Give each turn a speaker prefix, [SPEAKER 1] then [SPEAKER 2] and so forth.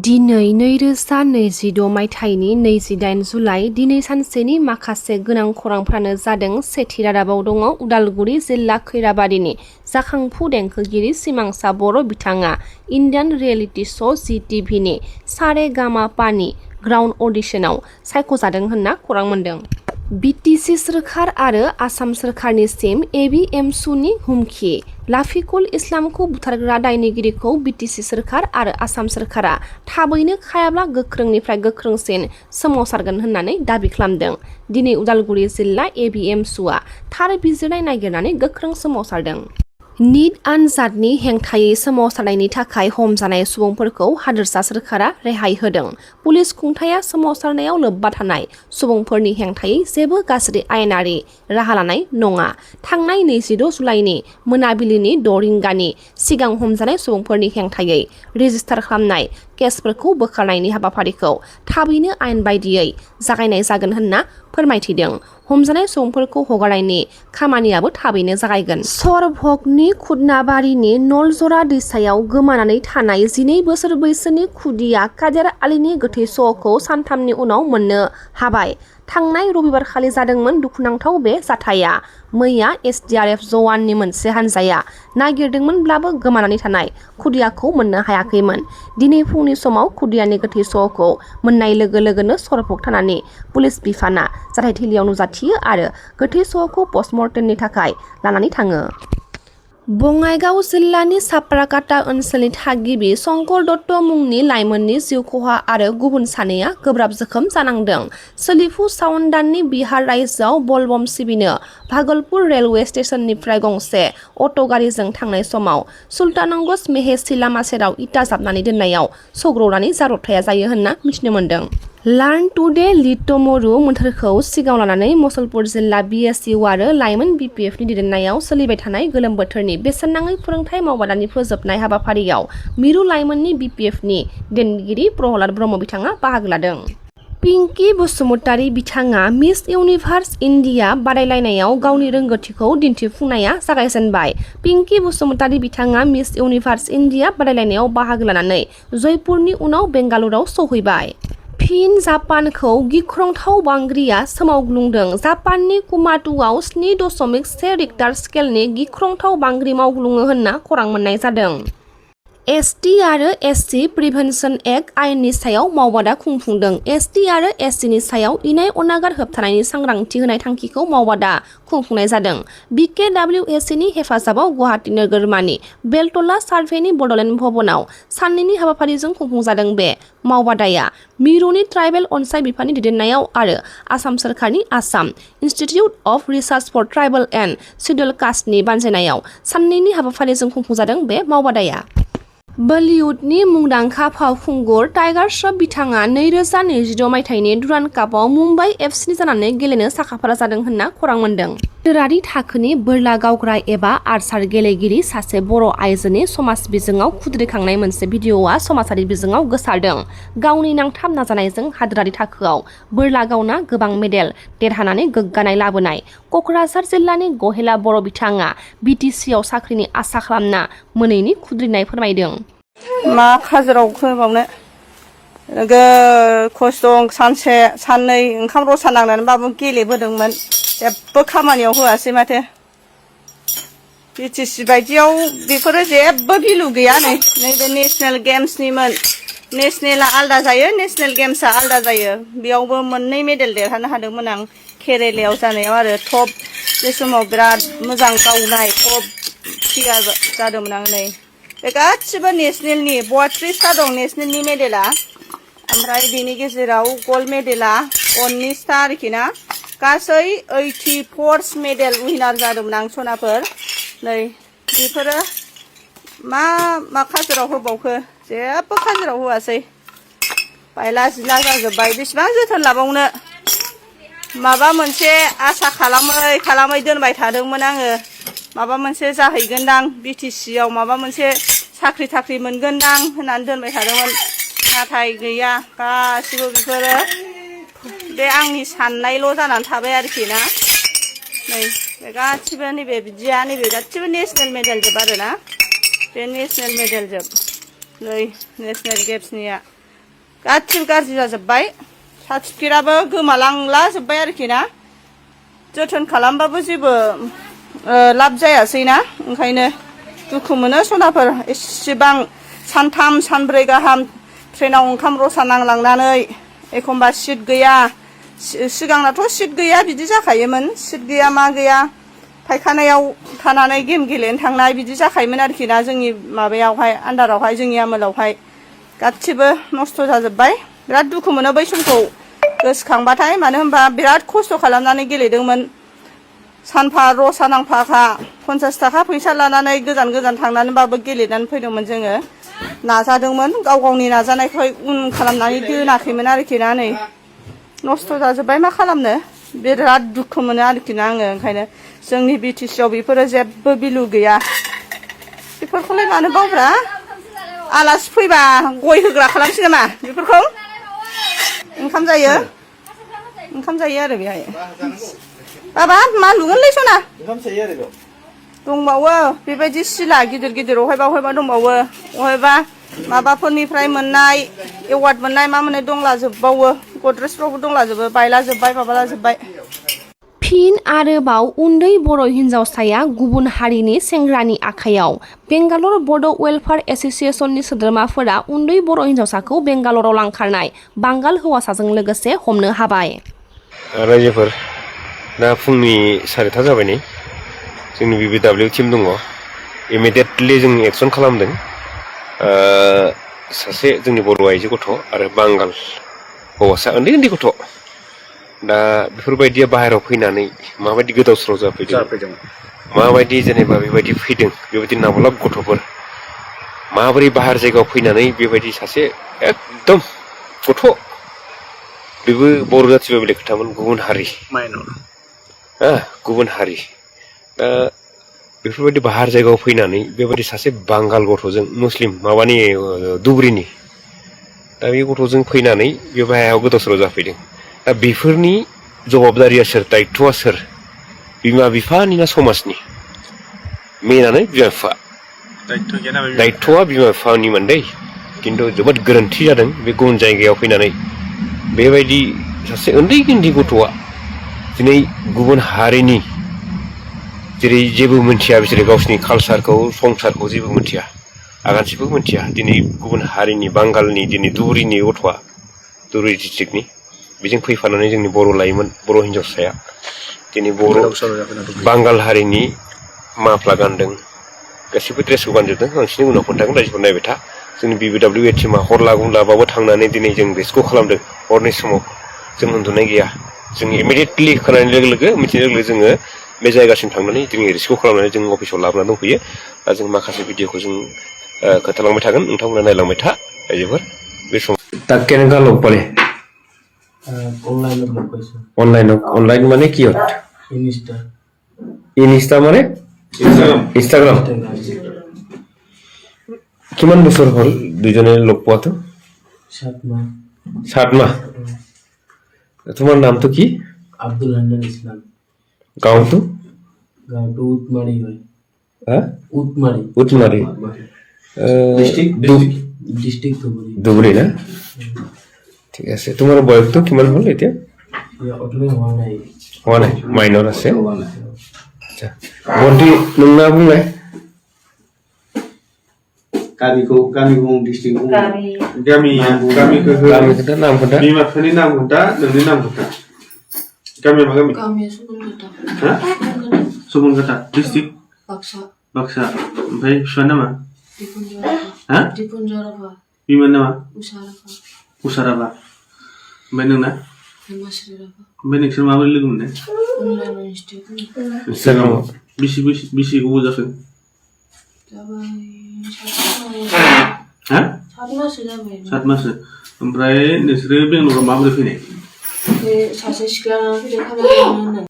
[SPEAKER 1] दिनै 2026 मायथाइनि 28 जुलाइ दिनै सानसेनि माखासे गोनां खौरांफ्रानो जादों। सेथि रादाबाव दङ उदालगुरि जिल्ला खैराबारिनि जाखांफु देंखोगिरि सिमांसा बर' बिथाङा इन्डियान रियेलिटि श' जिटिभिनि सारे गामा पानि ग्राउन्ड अडिशनाव सायख'जादों होनना खौरां मोन्दों। बिटिसि सोरखार आरो आसाम सोरखारनिसिम एबिएमसुनि हुमखि। लाफिकुल इस्लामखौ बुथारग्रा दायनिगिरिखौ बिटिसि सोरखार आरो आसाम सोरखारा थाबैनो खायाब्ला गोख्रोंनिफ्राय गोख्रोंसिन सोमावसारगोन होननानै दाबि खालामदों। दिनै उदालगुरि जिल्ला एबिएमसुआ थार बिजिरनाय नागिरनानै गोख्रों सोमावसारदों। निट आनजादनि हेंथायै सोमावसारनायनि थाखाय हमजानाय सुबुंफोरखौ हादोरसा सोरखारा रेहाय होदों। पुलिस खुंथाया सोमावसारनायाव लोब्बा थानाय सुबुंफोरनि हेंथायै जेबो गाज्रि आयेनारि राहा लानाय नङा। थांनाय 26 जुलाइनि मोनाबिलिनि 6 रिंगानि सिगां हमजानाय सुबुंफोरनि हेंथायै रेजिस्टार खालामनाय केसफोरखौ बोखारनायनि हाबाफारिखौ थाबैनो आयेन बायदियै जागायनाय जागोन होनना फोरमायथिदों। हमजानाय सुबुंफोरखौ हगारनायनि खामानियाबो थाबैनो जागायगोन। सरभगनि खुदनाबारिनि नलजरा दैसायाव गोमानानै थानाय 12 बोसोर बैसोनि खुदिया कादेर आलीनि गोथै सह'खौ सानथामनि उनाव मोननो हाबाय। थांनाय रबिबारखालि जादोंमोन दुखुनांथाव बे जाथाया। मैया एसडिआरएफ जवाननि मोनसे हानजाया नागिरदोंमोनब्लाबो गोमानानै थानाय खुदियाखौ मोननो हायाखैमोन। दिनै फुंनि समाव खुदियानि गोथै सह'खौ मोननाय लोगो लोगोनो सरभग थानानि पुलिस बिफाना जाथायथिलियाव नुजाथियो आरो गोथै सह'खौ पस्टमर्टेमनि थाखाय लानानै थाङो। बङाइगाव जिल्लानि साप्राकाटा ओनसोलनि थागिबि शंकर दत्त मुंनि लाइमोननि जिउ खहा आरो गुबुन सानैया गोब्राब जोखोम जानांदों। सोलिफु सावन दाननि बिहार रायजोआव बलबम सिबिनो भागलपुर रेलवे स्टेशननिफ्राय गंसे अट' गारिजों थांनाय समाव सुल्तानगंज मेहेसि लामा सेराव इटा जाबनानै दोननायाव सौग्रावनानै जाब्रबथाया जायो होनना मिथिनो मोन्दों। लार्न टुडे लिड टुमरु मोन्थोरखौ सिगाङाव लानानै मुसलपुर जिल्ला बिएसइउ आरो लाइमोन बिपिएफनि दैदेननायाव सोलिबाय थानाय गोलोम बोथोरनि बेसेन नाङै फोरोंथाय मावबादानि फोजोबनाय हाबाफारियाव मिरु लाइमोननि बिपिएफनि दैदेनगिरि प्रहलाद ब्रह्म बिथाङा बाहागो लादों। पिंकी बसुमतारी बिथाङा मिस इउनिभार्स इन्डिया बादायलायनायाव गावनि रोंग'थिखौ दिन्थिफुंनाया जागायजेनबाय। पिंकी बसुमतारी बिथाङा मिस इउनिभार्स इन्डिया बादायलायनायाव बाहागो लानानै जयपुरनि उनाव बेंगालुरुआव सौहैबाय। फिन जापानखौ गिख्रंथाव बांग्रिया सोमावग्लुंदों। जापाननि कुमातुआव 7.1 रिक्टार स्केलनि गिख्रंथाव बांग्रि मावग्लुङो होनना खौरां मोननाय जादों। एसटि आरो एससि प्रिभेन्सन एक्ट आयेननि सायाव मावबादा खुंफुंदों। एसटि आरो एससिनि सायाव इनाय अनागार होबथानायनि सांग्रांथि होनाय थांखिखौ मावबादा खुंफुंनाय जादों। बिकेडब्लिउएसिनि हेफाजाबाव गुवाहाटि नोगोरमानि बेलतला सार्भेनि बडलेण्ड भवनाव साननैनि हाबाफारिजों खुंफुंजादों। बे मावबादाया मिरुनि ट्राइबेल अनसाय बिफाननि दैदेननायाव आरो आसाम सोरखारनि Assam institute of research for tribal and scheduled कास्टनि बानजायनायाव साननैनि हाबाफारिजों खुंफुंजादों। बे मावबादाया बलिउडनि मुंदांखा फावखुंगुर टाइगार श्रफ बिथाङा 2026 मायथाइनि डुरान्ड कापआव मुम्बाइ एफसि जानानै गेलेनो साखाफारा जादों होनना खौरां मोन्दों। हादोरारि थाखोनि बोरला गावग्रा एबा आर्चार गेलेगिरि सासे बर' आइजोनि समाज बिजोङाव खुद्रिखांनाय मोनसे भिडिअ'आ समाजारि बिजोङाव गोसारदों। गावनि नांथाब नाजानायजों हादोरारि थाखोआव बोरला गावना गोबां मेडेल देरहानानै गोग्गानाय लाबोनाय क'क्राझार जिल्लानि गहेला बर' बिथाङा बिटिसिआव साख्रिनि आसा खालामना मोनैनि खुद्रिनाय फोरमायदों।
[SPEAKER 2] मा खाजोराव खोबावनो नोगोद खस्थ' सानसे साननै ओंखाम रसा नांनानैबाबो गेलेबोदोंमोन। जेबो खामानियाव होआसै माथो। बिटिसि बायदियाव बेफोरो जेबो भेलु गैया। नैबे नेसनेल गेम्सनिमोन। नेसनेला आलादा जायो, नेसनेल गेम्सआ आलादा जायो। बेयावबो 2 मेडेल देरहानो हादोंमोन आं केरेलायाव जानायाव आरो टप बे समाव बिराद मोजां गावनाय टप प्लेयार जादोंमोन आं। नै बे गासिबो नेसनेलनि 32टा दं नेसनेलनि मेडेला। ओमफ्राय बेनि गेजेराव गल्ड मेडेला 19टा आरोखि ना। गासै 84 मेडेल उइनार जादोंमोन आं सनाफोर। नै बेफोरो मा खाजोराव होबावखो जेबो खाजोराव होआसै। बायला जिला जाजोब्बाय। बेसेबां जोथोन लाबावनो। माबा मोनसे आसा खालामै दोनबाय थादोंमोन आङो। माबा मोनसे जाहैगोनदां बिटिसिआव माबा मोनसे साख्रि थाख्रि मोनगोनदां होननानै दोनबाय थादोंमोन। नाथाय गैया। गासिबो बेफोरो बे आंनि साननायल' जानानै थाबाय आरोखि ना। नै बे गासिबो नैबे बिदिया नैबे गासिबो नेसनेल मेडेल जोब आरोना। बे नेसनेल मेडेल जोब। नै नेसनेल गेम्सनिया गासिबो गाज्रि जाजोब्बाय सार्टिफिकेटआबो गोमालांला जोब्बाय आरोखि ना जोथोन खालामबाबो जेबो लाब जायासै ना ओंखायनो दुखु मोनो सनाफोर एसेबां सानथाम सानब्रै गाहाम ट्रेनाव ओंखाम रसा नांलांनानै एखमबा सिट गैया सिगांनाथ' सिट गैया बिदि जाखायोमोन सिट गैया मा गैया फायखानायाव थानानै गेम गेलेनो थांनाय बिदि जाखायोमोन आरोखि ना जोंनि माबायावहाय आन्दारावहाय जोंनि आमोलावहाय गासिबो नस्थ' जाजोब्बाय बिराद दुखु मोनो बै समखौ गोसोखांबाथाय मानो होनबा बिराद खस्थ' खालामनानै गेलेदोंमोन सानफा रसा नांफाखा 50 थाखा फैसा लानानै गोजान गोजान थांनानैबाबो गेलेनानै फैदोंमोन जोङो नाजादोंमोन गाव गावनि नाजानायखौ उन खालामनानै दोनाखैमोन आरोखि ना नै नस्थ' जाजोब्बाय मा खालामनो बिराद दुखु मोनो आरोखि ना आङो ओंखायनो जोंनि BTC आव बेफोरो जेबो बिलु गैया बेफोरखौलाय मानो बावब्रा आलासि फैबा गय होग्रा खालामसै नामा बेफोरखौ ओंखाम जायो आरो बेहाय बाबा मा लुगोनलै सना दंबावो बेबायदि सिला गिदिर गिदिर अहायबा दंबावो अहायबा माबाफोरनिफ्राय मोननाय एवार्ड मोननाय मा मोननाय दंलाजोबबावो गद्रेजफ्रावबो दंलाजोबो बायलाजोब्बाय माबालाजोब्बाय
[SPEAKER 1] फिन आरोबाव उन्दै बर' हिन्जावसाया गुबुन हारिनि सेंग्रानि आखायाव बेंगालर बड' वेलफेयार एस'सिएशननि सोद्रोमाफोरा उन्दै बर' हिन्जावसाखौ बेंगालराव लांखारनाय बांगाल हौवासाजों लोगोसे हमनो हाबाय।
[SPEAKER 3] रायजोफोर दा फुंनि 4:30 जाबाय नै जोंनि BBW टिम दङ इमिडियेटलि जों एक्सन खालामदों सासे जोंनि बर' आइजो गथ' आरो बांगाल हौवासा उन्दै गथ' दा बेफोरबायदिया बाहेरायाव फैनानै माबायदि गोदाव सोराव जाफैदों माबायदि जेनेबा बेबायदि फैदों बेबायदि नाबालाब गथ'फोर माबोरै बाहेर जायगायाव फैनानै बेबायदि सासे एकदम गथ' बेबो बर' जाथिबा बेलेग खोथामोन गुबुन हारि गुबुन हारि दा बेफोरबायदि बाहेर जायगायाव फैनानै बेबायदि सासे बांगाल गथ'जों मुस्लिम माबानि दुब्रिनि दा बे गथ'जों फैनानै बे बाहेरायाव गोदाव सोराव जाफैदों दा बेफोरनि जवाबदारिया सोर दायित्वआ सोर बिमा बिफानि ना समाजनि मेनानो बिमा बिफा दायित्वआ बिमा बिफानि मोनदै खिन्थु जोबोद गोरोन्थि जादों बे गुबुन जायगायाव फैनानै बेबायदि सासे उन्दै गथ'आ दिनै गुबुन हारिनि जेरै जेबो मोनथिया बिसोरो गावसिनि कालसारखौ संसारखौ जेबो मोनथिया आगानसेबो मोनथिया दिनै गुबुन हारिनि बांगालनि दिनै दुब्रिनि गथ'आ दुब्रि डिस्ट्रिक्टनि बेजों फैफानानै जोंनि बर' लाइमोन बर' हिन्जावसाया दिनै बर' बांगाल हारिनि माफ्ला गानदों गासिबो ड्रेसखौ गानजोबदों बांसिन उनाव खोन्थागोन रायजोफोर नायबाय था जोंनि BBW टिमा हर लाबाबो थांनानै दिनै जों रेस्किउ खालामदों हरनि समाव जों उन्दुनाय गैया जों इमिडियेटलि खोनानाय लोगो लोगो मिथिनाय लोगो जोङो बे जायगासिम थांनानै जों रेस्किउ खालामनानै जों अफिसाव लाबोनानै दंफैयो दा जों माखासे भिडिअखौ जों खोन्थालांबाय थागोन नोंथांमोना नायलांबाय था रायजोफोर बे समाव केनेगा लग पाले অনলাইন মানে কি ইনস্টা মানে ইনষ্টাগ্ৰাম কিমান বছৰ হ'ল দুজনে লগ পোৱাটো 7 মাহ তোমাৰ নামটো কি
[SPEAKER 4] আব্দুল হান্নান ইসলাম
[SPEAKER 3] গাঁওটো
[SPEAKER 4] উটমারি হয়
[SPEAKER 3] উটমারি
[SPEAKER 4] ডিস্ট্রিক্ট
[SPEAKER 3] ধুবুৰী না ঠিক আছে তোমাৰ বয়সটো কিমান হ'ল এতিয়া হোৱা নাই মাইনৰ আছে আচ্ছা বন্টি नोंना बुंलाय
[SPEAKER 4] गामिखौ डिस्ट्रिक्ट
[SPEAKER 3] गामि खोथा नाम खोथा
[SPEAKER 4] बिमा बिफानि नाम खोथा नोंनि नाम खोथा गामिया मा गामि सुबुनखाथा डिस्ट्रिक्ट बाक्सा ओमफ्राय बिफानि नामा बिमानि नामा उसाराबा ओमफ्राय नोंना ओमफ्राय नोंसोर माबोरै लोगो मोननाय बेसे गोबाव जाखो 7 मास ओमफ्राय नोंसोरो बेंगलराव माबोरै फैनाय सासे सिख्ला